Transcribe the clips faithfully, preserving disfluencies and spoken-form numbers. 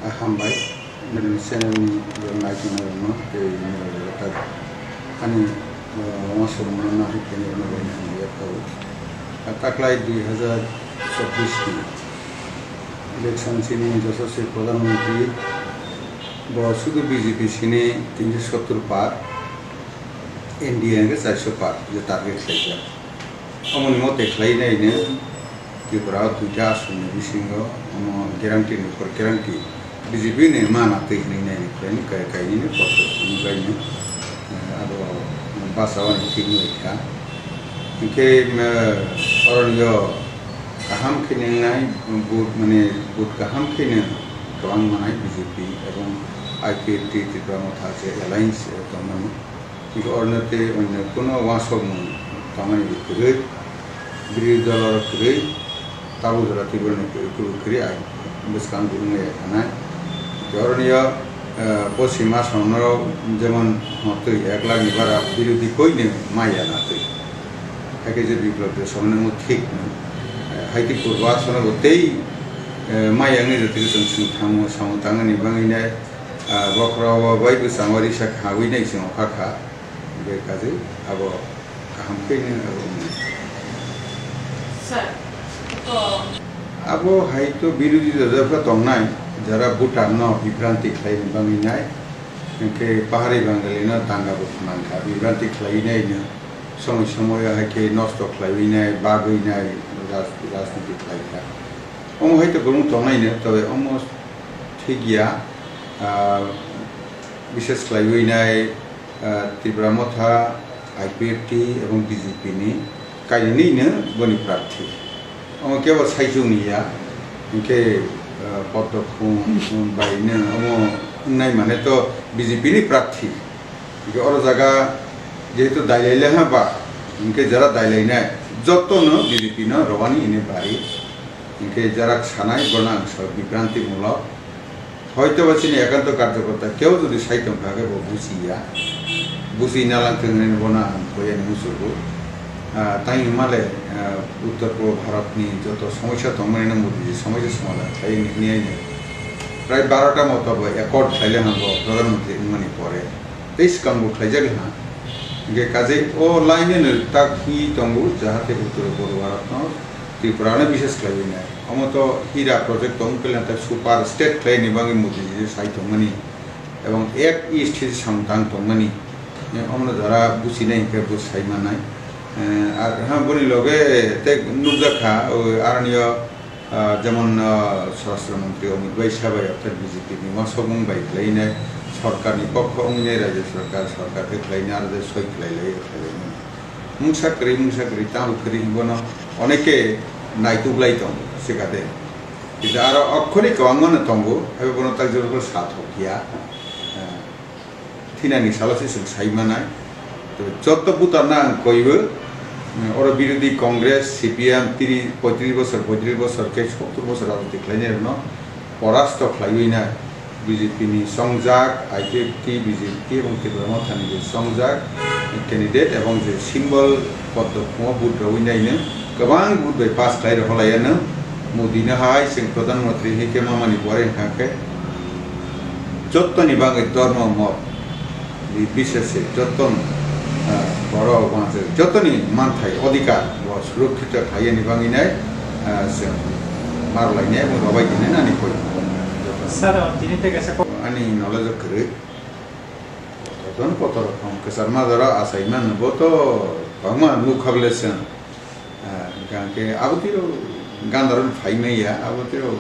Hambai, nini channel ni naitongnairokno tei nini rok ani, uh, uansukmano nahai khe nini rok hambai yapharo. Taklai dui hazar chobbish ni election chini joto se Pradhan Mantri bo sudu B J P sini tinso sottur par, N D A hwnkhe charso par je target khlaijak. Omoni mote khlainaino Tripura o duita aswkni bisingo omo guarantee ni upor guarantee B J P ni mana twi hwnwi naini khlaini kai-, kainwino kotor hwnwi baino, eh, abo bachao ani thik wngwi kha. Hinkhe, eh, oronio kaham khe nwngnai vote, mane vote kaham kheno kwbang manai B J P ebong I P F T Tipra Motha je alliance, eh, tongmani. Hinkhe oro no tei onyo kuno uansukmung tangmani bo kwrwi, birodhi dolo rok kwrwi, tabuk jora twibo ni kwrwi, kwrwi kwrwi ai bwskang bo wngya thanai. Hinkhe oro niyo, eh, poschim Assam no jemon hotwi ek lakh ni bara birodhi koino maya na twi. Hakhe je Biplab Deb samani mo thik no. Eh, haiti purbo Assam no bo tei, eh, maya wngwi jotoi chwng swng thango, samung tangmani bangwi nai. Ah, bokhorok o bai bwskango risa khawi nai chwng kha kha. Bai kaji abo kaham khe nw abo wngwi. Sir, to abo hai to birodhi dol jora tongnai, jara voter no bibranti khlai ni bangwi nai, hinkhe pahari Bangali no danga bo phnang kha, bibranti khlai nai no, somoi somoi hai khe nosto khlaiwi nai, bagwi nai, raj-, rajniti khlai kha. Omo hai to kwbang tongnai no, tobe omo thik ya, ah, bises khlaiwi nai, ah, Tipra Motha, I P F T ebong B J P ni kainwino boni prarthi. Omo kebo saichung ni ya, hinkhe, ah, Poddo Khum bai no omo wngnai mane to B J P ni prarthi. Hinkhe oro jaga jehetu dailai le ha ba, hinkhe jara dailai nai joto no B J P no rwani hwnwi bari. Hinkhe jara sanai bono ang soi bibranti mulok. Hoito ba chini ekanto karjokorta kebo jodi sai tongkha khe bo buji ya. Buji nalang thwng hwnwi bono ang koi ani muchurgo. Ah, tei hwnmale, ah, Uttor Purbo Bharat ni joto somosya tongmani no Modi ji somosya somadhan khlai hwnwi hwnwi aino. Prai barota moto bo accord khlai le hango Pradhan Mantri wngmani pore. Tei swkang bo khlaijak ha. Hinkhe kaje o line no tak hi tongo jahate Uttor Purbo Bharat no Tripura no bises khlaiwi nai. Omo to hira project tong khe lang tak super state khlai ni bagwi Modi ji sai tongmani. Ebong Act East khe samung tang tongmani. Omo no jara businai hinkhe bo sai manai. Eh, ar ha boni loge tei nukjak kha, o aroni o, ah, jemon, ah, Swarashtra Mantri Amit Bhai sabai orthat B J P ni uansukmung bai khlai nai, sorkar ni pokho wngwi nai, rajya sorkar, sorkar khe khlai nai, aro je soi khlai lai, khlai lai mano. Mungsa kwrwi, mungsa kwrwi, tamo kwrwi hinwi bono oneke naituklai tongo, swkade. Kintu aro okhorni kwbangma no tongo, haibo bono tak jora sa thok ya. Ah, thinani salo se chwng sai manai. Tei joto butarno ang koibo, mm, oro birodhi Congress, C P M tiri, poitris bosor, poitris bosor khe sottur bosor rajniti khlainai rokno porasto khlaiwi nai B J P ni chongjak, I P F T, B J P ebong Tipra Mothani je chongjak candidate ebong je symbol Poddo Khum o vote rwui naino kwbang vote bai pass khlai rwkha laiano. Modi no hai chwng Pradhan Mantri hai khe mamani pore wngkha khe jotoni bagwi dormo mot ni bisese jotoni, ah, borok uansuk jotoni manthai odhikar bo surokkhito khlaiyani bagwi nai, ah, chwng mar lainai abo rwbai tini nani koi. Sir, tini tei kaisa kok- Ani knowledge o kwrwi. Kotor kotor rokong kwchar majaro achai mano bo to bangma nukha bwle chwng. Ah, hwnkha hwnkhe abo tiro gandaro phai maya, abo tiro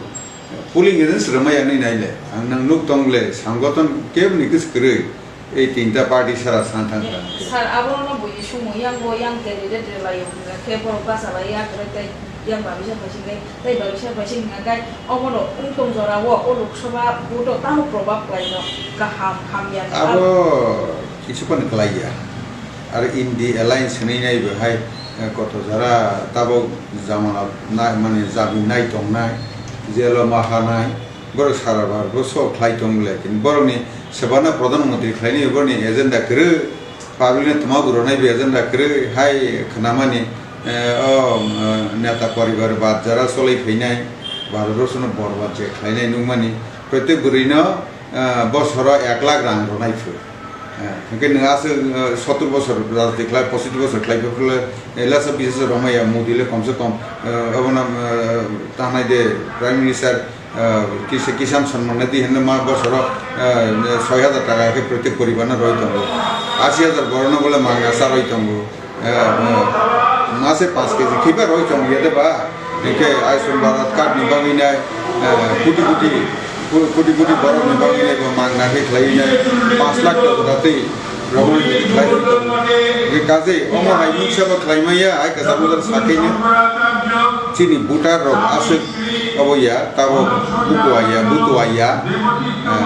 polling agent rwmaya nai naile. Ang nang nuk tong le, sangothon kebni kwswk kwrwi, ei tinta party sara san thang thang khe. Sir, abono bo issumo yang bo yang candidate rwlaio hwnkha khe borok bachalai ya kwrwi tei yang babisa phaising tei babisa phaising hwnkha khe obono wng tong jorao o Lok Sabha vote o tamo probab khlaino kaham hamya ni Abo kisu phano kwlaiya. Aro Indi alliance hwnwi nai bo hai, eh, koto jora tabok jamana nai, mane jabi nai tongnai, jelo ma hanai, borok sara bar bo sok khlai tong le, kin borokni sebana pradhan mantri khlainai borokni agenda kwrwi, public no tama bo rwnai bo agenda kwrwi, hai khnamani, eh, o, eh, neta poribar bad jora cholai phainai, Bharat borsono borbad je khlainai nukmani, protek bwrwino, ah, bosoro ek lakh rang rwnai phu. Ah, hwnkhe nwng aswk, ah, sottor bosor rajniti khlai, pochis bosor khlai phuru le, eh, lasa bisasa rwmaya Modi le komse kom, ah, abono, ah, tanai de Prime Minister, ah, kisa Kisan Samman Nidhi hinwi ma bosoro, ah, soi hajar taka khe protek poribarno roi tongo. Ashi hajar borokno bole mangna cha roi tongo. Eh, eh, mase panch kg khiba roi chong ya de ba. Hingke Ayushman Bharat card ni bagwi nai, eh, koti koti, ko-, koti koti borok ni bagwi nai bo mangna khe khlai nai. Panch lakh to jora tei rogwi khlai. Hingke kaje omo hai mungsa bo khlai maya, ai kasa bo sakhe ni. Chini voter rok aswk obo ya, tabo butua ya, butua ya. Eh,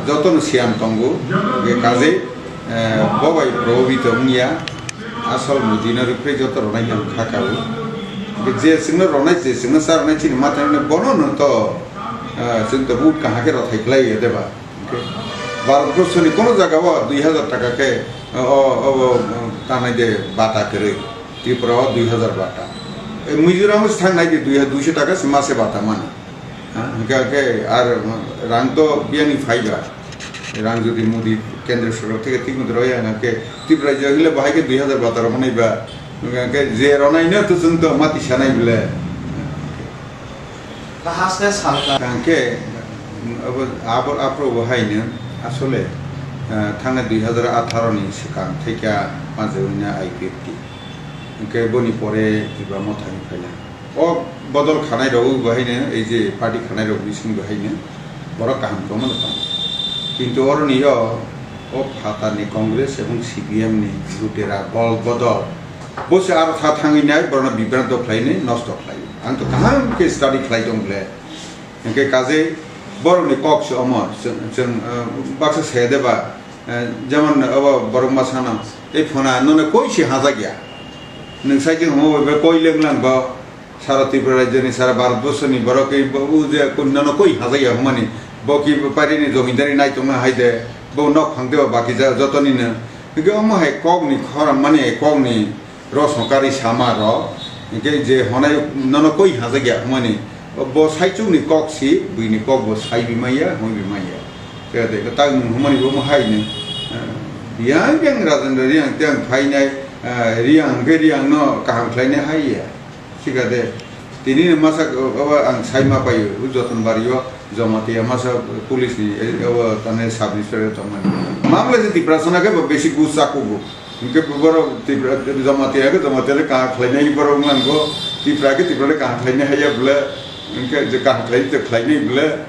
joto no siam tongo. Hingke kaje, eh, bo bai probabito wngya. Asol Modi no rwphre joto rwnai hwn kha kabo. Je chwngno rwnai, je chwngno cha rwnai chini mata rwnai bono no to, ah, chwng to vote kaham khe rothai khlai ya de ba. Hwnkhe Bharat borso ni kono jaga o dui hajar taka khe, o, o, o, tanai de bata kwrwi. Tripura o dui hajar bata. E Mizoram o se thang nai de dui, duiso taka se mase bata mani. Ha, hingke, hingke ar rang to biyani phaiba. Rang jodi Modi kendro sorkar theke thik motoi rwya, hingke Tripura rajyo hile bahai khe dui hajar bata rok manai ba. Hingke je rwnai no to chwng to mati sanai bole. Kaham se salka. Hingke abo, abo, aphuru bo hai no asole, eh, thangna dui hajar atharo ni swkang theke panjawina I P F T. Hingke boni pore Tipra Motha ni phaina. O bodol khanai rok bo haino, ei je party khanai rok bising bo haino borok kaham tongmano tong. Kintu oroni o, o phatar ni Congress ebong C P M ni lutera bol bodol. Bo se aro tha thangwi nai, borokno bibranto khlainai, nosto khlai. Ang to kaham khe study khlai tong ble. Hingke kaje borokni kok se omo, chwng, chwng, eh, baksa se de ba, eh, jemon obo borok ma sana, tei phona nono koi se hajak ya. Nwng sai khe hwnwi bai koi lenglang bo. Sara Tripura rajyoni, sara Bharat borshoni borok khe bo, u je kun nono koi hajak ya hwnmani, bo ki parini jomindari nai tongna hai de, bo nok phang de ba baki ja jotoni no. Hingke omo hai kokni khoram mani, kokni rosokari sama rok, hingke je honai nono koi hajak ya hwnmani, bo saichung ni kok si, buini kok bo sai bi maya, hoi bi maya. Te de tak nwng hwnmani bo omo hai ni, eh, yang yang Rajendra Reang tei ang phainai, eh, Reang hingke Reang no kaham khlainai hai ya. Sikha de, tini masa, o, o, ang sai ma paio, o Jotonbari o Jamatia masa police ni, e, o, tane sub inspector tongmani. Mamle se Tiprasa na khe bo besi gu saku gu. Hingke bo borok Tipra, Jamatia khe Jamatia le kaham khlainai borok wnglang go, Tipra khe Tipra le kaham khlainai haya bole, hingke je kaham khlai te khlainai bole.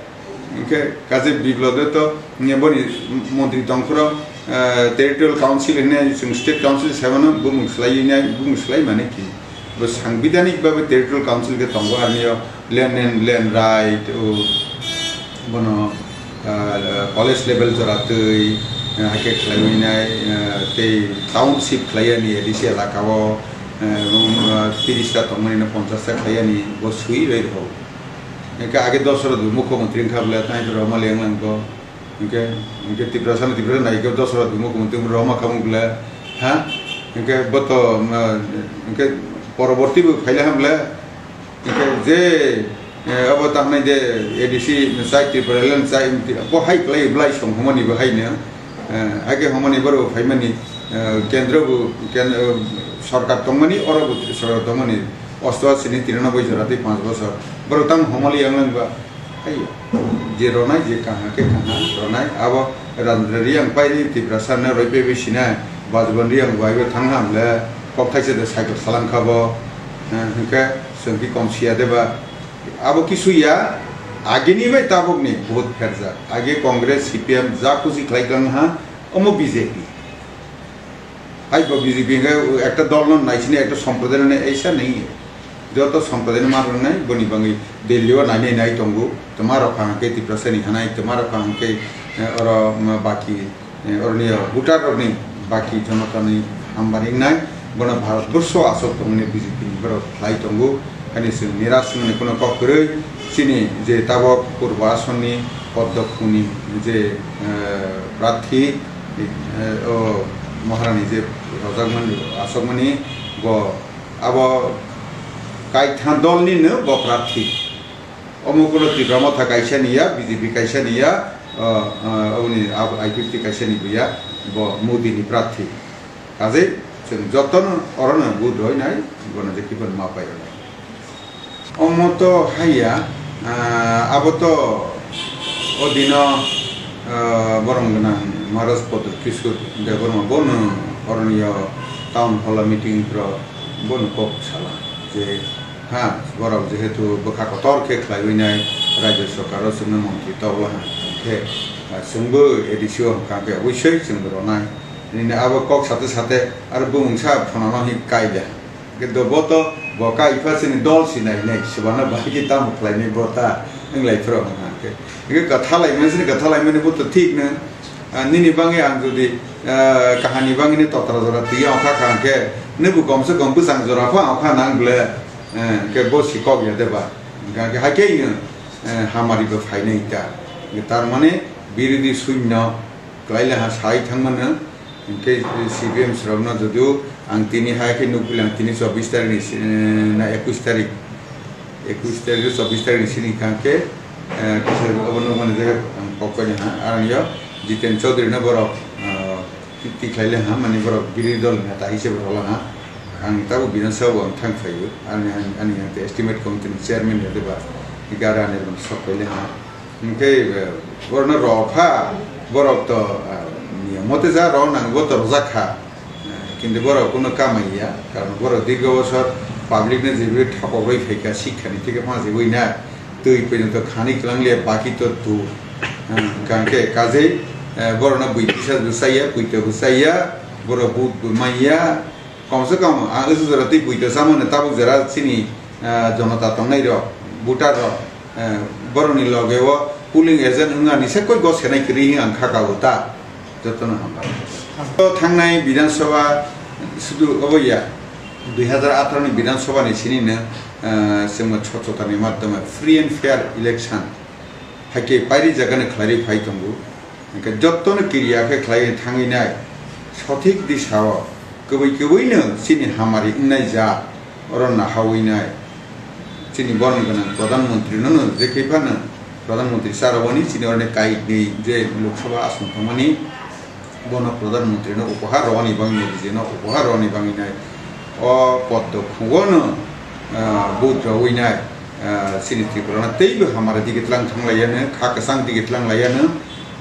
Hingke kaje Biplab de to, nge boni montri tongphuru, eh, territorial council hinwi chwng state council sebano bumung swlaiwi nai, bumung swlai mani ki. Bo sangbidhanik babe territorial council khe tongo arnio land and land right, o, bono, eh, college level jora twi, eh, hakhe khlaiwi nai, eh, tei township khlaiyani A D C elaka o, eh, um, eh, tiris ta tongmani no ponchas ta khlaiyani bo swi rwi rw. Hingke age Dasarath bo mukhyamantri wngkha bole, tei to rwma le wnglang go. Hingke, hingke Tiprasa ni Tiprasa nai khe Dasarath bo mukhyamantri rwma kha mung bole, ha? Hingke bo to, ma, hingke poroborti bo phaila ham bole. Hingke je, eh, abo ta hwnai de A D C chai Tipraland chai bo hai klai blai song hwnmani bo hai no. Eh, hake hwnmani borok phaimani, eh, kendro bo, ken-, eh, sorkar tongmani, oro bo sorkar tongmani, osto sini tiranoboi jora tei panch bosor. Borok tamo hwnmali yang nang ba, hai, je ronai, je kaha khe kaha ronai, abo Rajendra Reang pai ni Tiprasa no roi pe bi sinai, Bajban Reang bai bo thang ham le, kok thaisa de cycle salang kha bo, eh, hwnkhe chwng ki kom siya de ba, Abo kisu ya, agini bai tabukni vote pherjak. Age Congress, C P M ja kuchi khlai kang ha, omo B J P. Hai bo B J P hwnkhe ekta dol no naisini ekta somprodaino nai aisa nai. Joto somprodaino ma rwnai, boni bangwi Delhi o nainai nai tongo. Tma rok hwnkhe Tiprasa ni hanai, tma rok hwnkhe, eh, oro, mm, baki eh, oroni voter rokni baki jonotani hambar wngnai, bono Bharat borsho aswk tongmani B J P ni borok khlai tongo, haini chwng niras wngmani kono kok kwrwi, chini je tabok Purbo Asonni Poddo Khuni je, eh, prarthi, eh, o Maharani je rojakmani, aswkmani bo abo kaitha dolnino bo prarthi. Omo kuno Tipra Motha kaisa ni ya, B J P kaisa ni ya, o, o, oboni abo I P F T kaisa ni bo ya, bo Modi ni prarthi. Kajei chwng jotono orono vote rwinai, bono je kiphilma pai rwnai. Omo to haiya, ah, abo to o dino, ah, borom gwnang Maharaj Pradyut Kishore Debbarma bono oroni o town hall o meeting rok bono kok sala je, ha, borok jehetu bwkha kotor khe khlaiwi nai, rajya sarkar o chwngno montri tokla ha, hwnkhe, ah, chwngbo A D C o hwnkha khe oboisoi chwngbo rwnai. Nini abo kok sate sate aro bumungsa phunano hin kai da. Hwnkhe do bo to bo kai pha chini dol sinai nai, swbana bai khe tamo khlainai bo ta, wng lai phuru hwnkha khe. Hwnkhe kwtha laimani sini kwtha laimani bo to thik no. Ah, nini bangwi ang jodi, ah, kahani bangwi ni totra jora twi ongkha kha hwnkhe, nubu komse kom bwsang jora pha ongkha nang ble, eh, hwnkhe bo si kok ya de ba. Hwnkha khe haikhe no, eh, hamari bo phainai ta. Hwnkhe tar mane birodhi shunyo. Kwlai le ha sai thangmano, hwnkhe C P M srokno jodio ang tini hai khe nukpili ang tini chobbish tarik ni si-, eh, na ekush tarik, ekush tarik chobbish tarik ni sini kha khe, eh, kisa obo nukmani je ang kok koi ha, arang yo Jiten Chaudhary no borok, ah, tikhlai le ha, mani borok birodhi dol ni neta hisab rwla ha, ang tabuk Bidhan Sabha o ang thang phaio, ani, ani, ani ang estimate committee ni chairman ya deba, gara ani sok pai le ha. Hwnkhe, eh, borokno rw pha, borok to, ah, niyom mote ja rw nang, bo to rwjak kha. Eh, kintu borok kuno kamai ya, karon borok dirgho bosor public no jebi thokok rwi phaikha, sikhani thike phansi wi na, twi porjonto khani kwlang le baki to tu. Eh, hwnkhe kajei, eh, borokno bui kisa bwsai ya, puito bwsai ya, borok vote bo mai ya, Kom se kom, ah, usu jora twi puito chamani tabuk jora chini, ah, jonota tongnai rok, voter rok, eh, borokni loge o polling agent wngani se koi go senai kwrwi hwnwi ang kha kabo ta, jotono hambai. To thangnai Bidhan Sabha sudu obo ya, dui hazar atharo ni Bidhan Sabha ni sini no, eh, chwngno swchhotani madhyome free and fair election hai khe pairi jaga no khlai rwi phai tongo. Hwnkhe jotono kiriya khe khlaiwi thangwi nai, sothik disao kwbwi kwbwino chini hamari wngnai jaat oro nahawi nai. Chini borok gwnang Pradhan Mantri no no je khe phano Pradhan Mantri cha rwani chini oroni kainwi je Lok Sabha aswng thangmani bono Pradhan Mantri no upahar rwani bangwi Modi ji no upahar rwani bangwi nai. O poddo khugono, ah, vote rwwi nai, ah, chini Tripura no teibo hamari digi tlang thang laiya no, kha kwchang digi tlang laiya no,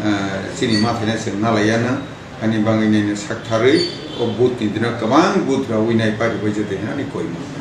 ah, chini mathai no chwng na laiya no, ani bangwi nai no sak tharwi o vote ni dino kwbang vote rwwi nai pari bai jete hinani koimung.